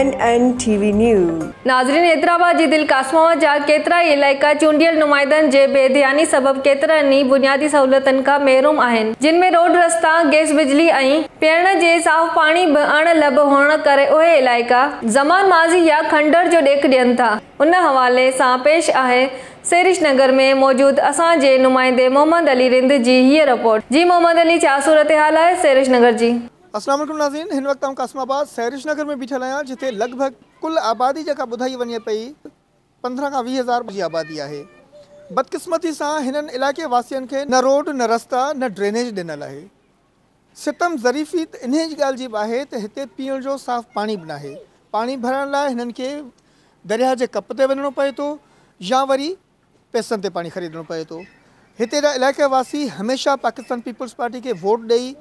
N N T V news. ناظرين حيدرآباد جي دل قاسم آباد جا ڪيترائي علائقا چونڊيل نمائندن جي بي ڌياني سبب ڪيترن ئي بنيادي سهولتن کان محروم آهن جن ۾ روڊ رستا، گئس بجلي ۽ پيئڻ جي صاف پاڻي به اڻ لڀ هئڻ ڪري اهي علائقا زمان ماضي يا کنڊر جو ڏيک ڏين ٿا ان حوالي سان پيش آهي سيرش نگر ۾ موجود اسان جي نمائندي محمد علي رند جي هيء رپورٽ جي محمد علي ڇا صورتحال آهي سيرش نگر جي. السلام عليڪم ناظرين هن وقت آئون قاسم آباد سيرش نگر ۾ بيٺل آهيان جتي لڳ ڀڳ ڪل آبادي جيڪا ٻڌائي وڃي پئي 15 کان 20 هزار جي آبادي آهي بدقسمتي سان هنن علائقي واسين کي نه روڊ نه رستا نه ڊرينيج ڏنل آهي ستم ظريفي ته انهي جي ڳالهه جي به آهي ته هتي پيئڻ جو صاف پاڻي به ناهي پاڻي ڀرڻ لاء هنن کي درياهه جي ڪپ تي وڃڻو پئي ٿو يا وري پئسن تي پاڻي خريدڻو پئي ٿو هتي جا علائقي واسي هميشه پاڪستان پيپلز پارٽي کي ووٽ ڏئي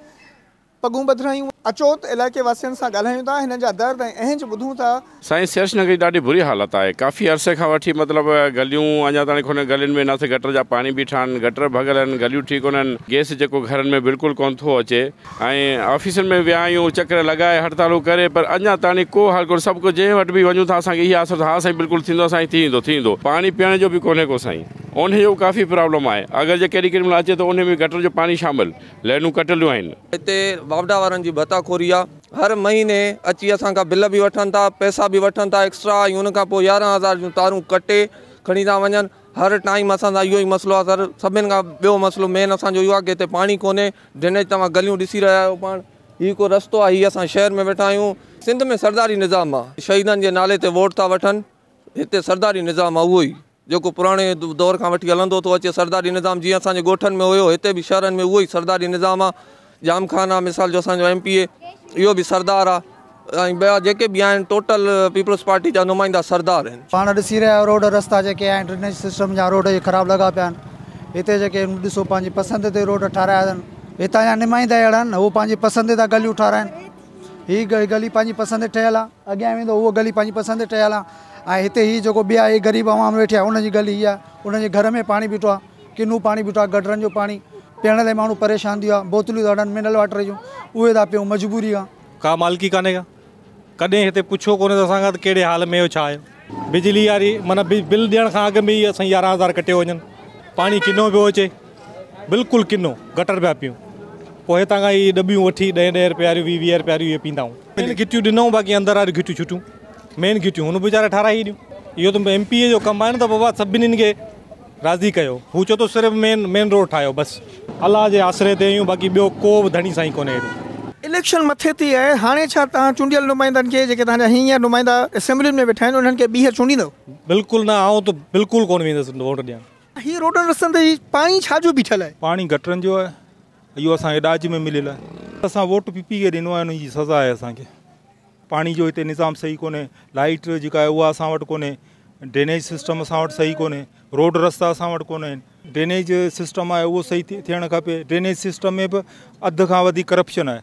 پڳون ٻڌرايون. اچو ته علائقي واسين سان ڳالهايون ٿا، هنن جا درد ۽ اهنج ٻڌون ٿا. سائين سيرش نگر جي ڏاڍي بري حالت آهي ڪافي عرصي کان وٺي مطلب گليون اڃا تاڻي ڪونهن گلين ۾ ناسي گٽر جا پاڻي بيٺا آهن گٽر ڀڳل آهن گليون ٺيڪ ڪونهن گيس جيڪو گهرن ۾ بلڪل ڪونه ٿو اچي ۽ آفيسن ۾ ويا آهيون چڪر لڳائي هڙتالون ڪري پر اڃا تاڻي ڪو حل ڪونهي سڀ ڪو جنهن وٽ به وڃون ٿا اسان کي اها آس ها سائين بلڪل ٿيندو سائين ٿي ويندو ٿي ويندو پاڻي پيئڻ جو به ڪونهي ڪو سائين انهي جو به ڪافي پرابلم آهي اگر جي ڪيڏي ڪيڏي مهل اچي ٿو انهي ۾ گٽر جو پاڻي شامل لائنون ڪٽيلون آهن. هتي واپڊا وارن جي ڀتا خوري آ هر مهيني اچي اسان کان بل به وٺن ٿا پئسا به وٺن ٿا ايڪسٽرا ۽ ان کان پوء 11 هزار جون تارون ڪٽي کڻي ٿا وڃن هر ٽائيم اسان سان اهو ئي مسئلو آ سر سڀن کان ٻيو مسئلو مين اسان جو اهو آ ڪي هتي پاڻي ڪونهي ڊرينيج توهان گليون ڏسي رهيا آهيو پاڻ هي ڪو رستو آ هي اسان شهر ۾ ويٺا آهيون سنڌ ۾ سرداري نظام آ شهيدن جي نالي تي ووٽ ٿا وٺن هتي سرداري نظام آ اهو ئي جيڪو پراڻي دور کان وٺي هلندو ٿو اچي سرداري نظام جيئن اسان جي ڳوٺن ۾ هيو هتي به شهرن ۾ اهو ئي سرداري نظام آ ڄام خان آ مثال جو اسان جو ايم پي اي اهو به سردار آ ۽ ٻيا جيڪي به آهن ٽوٽل پيپلز پارٽي جا نمائندا سردار آهن. پاڻ ڏسي رهيا آهيو روڊ رستا جيڪي آهن ڊرينيج سسٽم جا روڊ اهي خراب لڳا پيا آهن هتي جيڪي ڏسو پنهنجي پسند تي روڊ ٺارايا اٿن هتان جا نمائندا اهڙا آهن هو پنهنجي پسند تان گليون ٺاراين هي گلي پنهنجي پسند تي ٺهيل آ اڳيان ويندو اهو گلي پنهنجي پسند تي ٺهيل آ ۽ هتي هي جيڪو ٻيا هي غريب عوام ويٺي آهي ان جي گلي هي آهي انهن جي گهر ۾ پاڻي بيٺو آهي ڪنو پاڻي بيٺو آهي گٽرن جو پاڻي پيئڻ لاء ماڻهو پريشان ٿي ويو آهي بوتلون ٿا وٺن منرل واٽر جون اهي ٿا پيئون مجبوري کان. ڪا مالڪي ڪانهي ڪا ڪڏهن هتي پڇيو ڪونهي ته اسان کان ته ڪهڙي حال ۾ آهيو ڇا آهيو بجلي واري معنيٰ بل ڏيڻ کان اڳ ۾ ئي اسان 11 هزار ڪٽيو وڃن پاڻي ڪنو پيو اچي بلڪل ڪنو گٽر پيا پيئون پوء هتان کان هي ڏٻيون وٺي 10 10 رپيا واريون 20 20 رپيا واريون اهي پيئندا آهيون مين گهٽيون ڏنائون باقي اندر واريون گهٽيون ڇٽيون مين گهٽيون هن ويچاري ٺهرائي ڏنيون. اهو ته ايم پي اي جو ڪم آهي نه ته بابا سڀني کي راضي ڪيو. هو چئي ٿو صرف مين مين روڊ ٺاهيو بس. الله جي آسري تي آهيون باقي ٻيو ڪو به ڌڻي سائين ڪونهي هيڏي. اليڪشن مٿي ٿي آهي هاڻي ڇا توهان چونڊيل نمائندن کي جيڪي توهان جا هينئر نمائندا اسيمبلين ۾ ويٺا آهن انهن کي ٻيهر چونڊيندؤ؟ بلڪل نه آئون ته بلڪل ڪونه ويندس ووٽ ڏيڻ. هي روڊن رستن تي هي پاڻي ڇا جو بيٺل آهي؟ پاڻي گٽرن جو آهي اهو اسان کي ڏاج ۾ مليل آهي. اسان ووٽ پي پي کي ڏنو آهي ان جي سزا آهي اسان کي. پاڻي جو هتي نظام صحيح ڪونهي، لائيٽ جيڪا آهي اها اسان وٽ ڪونهي، ڊرينيج سسٽم اسان وٽ صحيح ڪونهي، روڊ رستا اسان وٽ ڪونهن، ڊرينيج سسٽم آهي اهو صحيح ٿيڻ کپي، ڊرينيج سسٽم ۾ به اڌ کان وڌيڪ ڪرپشن آهي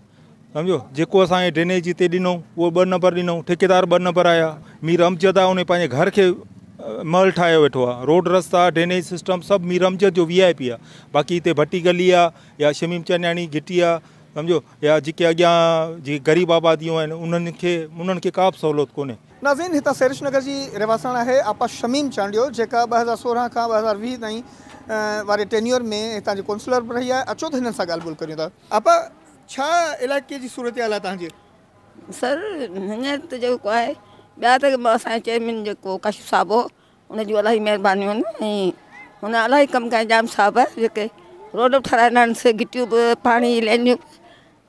سمجهو جيڪو اسان کي ڊرينيج هتي ڏنو اهو ٻه نمبر ڏنو، ٺيڪيدار ٻه نمبر آيا، مير امجد آهي ان پنهنجي گهر کي محل ٺاهيو ويٺو آهي، روڊ رستا ڊرينيج سسٽم سڀ مير امجد جو وي آء پي آهي، باقي هتي ڀٽي گلي آهي يا شميم چنياڻي گهٽي آهي سمجهو يا جيڪي اڳيان جيڪي غريب آباديون آهن انهن کي انهن کي ڪا به سهولت ڪونهي. ناظرين هتان سيرش نگر جي رهواسڻ آهي آپا شميم چانڊيو جيڪا 2016 کان 2020 تائين واري ٽينيور ۾ هتان جي ڪونسلر به رهي آهي اچو ته هنن سان ڳالهه ٻولهه ڪريون ٿا. آپا ڇا علائقي جي صورتحال آهي تهان جي؟ سر هينئر ته جيڪو آهي ٻيا ته اسان جي چيئرمين جيڪو ڪاشف صاحب هو ان جون الاهي مهربانيون آهن ۽ هن الاهي ڪم ڪيا ڄام صاحب جيڪي روڊ به ٺهرايا آهن سي گهٽيون به پاڻي لائنيون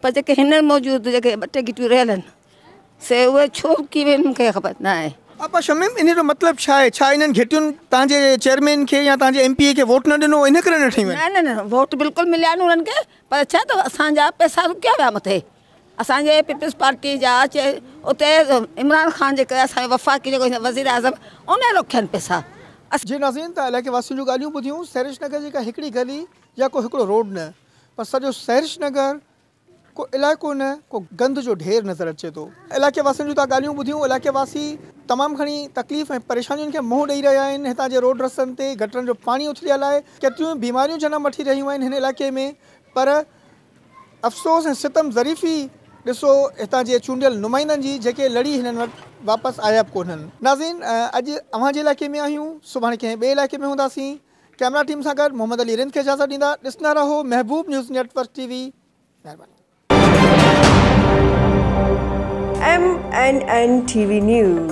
پر جيڪي هن موجود جيڪي ٻه ٽي گهٽيون رهيل آهن سي اهي ڇو رڪي ويون آهن مون کي خبر نه آهي. آپا شميم انهي جو مطلب ڇا آهي؟ ڇا انهن گهٽين توهان جي چيئرمين کي يا توهان جي ايم پي اي کي ووٽ نه ڏنو انهي ڪري نه ٺهيون آهن؟ نه نه نه ووٽ بلڪل مليا آهن انهن کي پر ڇا ته اسان جا پئسا رڪيا ويا مٿي اسان جي پيپلز پارٽي جا چي اتي عمران خان جيڪو اسان جو وفاقي جيڪو وزير اعظم ان رکيا آهن پئسا. جي ناظرين توهان علائقي واسين جون ڳالهيون ٻڌيون سحرش نگر جي ڪا هڪڙي گلي يا ڪو هڪڙو روڊ نه پر سڄو سحرش نگر ڪو علائقو نه ڪو گند جو ڍير نظر اچي ٿو علائقي واسين جون توهان ڳالهيون ٻڌيون علائقي واسي تمام گهڻي تڪليف ۽ پريشانين کي منهن ڏئي رهيا آهن هتان جي روڊ رستن تي گٽرن جو پاڻي اٿليل آهي ڪيتريون ئي بيماريون جنم وٺي رهيون آهن هن علائقي ۾ پر افسوس ۽ ستم ظريفي ڏسو هتان جي چونڊيل نمائندن جي جيڪي لڙي هنن وٽ واپس آيا به ڪونهن. ناظرين اڄ اوهان جي علائقي ۾ آهيون سڀاڻي ڪنهن ٻئي علائقي ۾ هونداسين. ڪئميرا ٽيم سان گڏ محمد علي رند کي اجازت ڏيندا ڏسندا رهو Mehboob news network T V مهرباني. M N N T V news.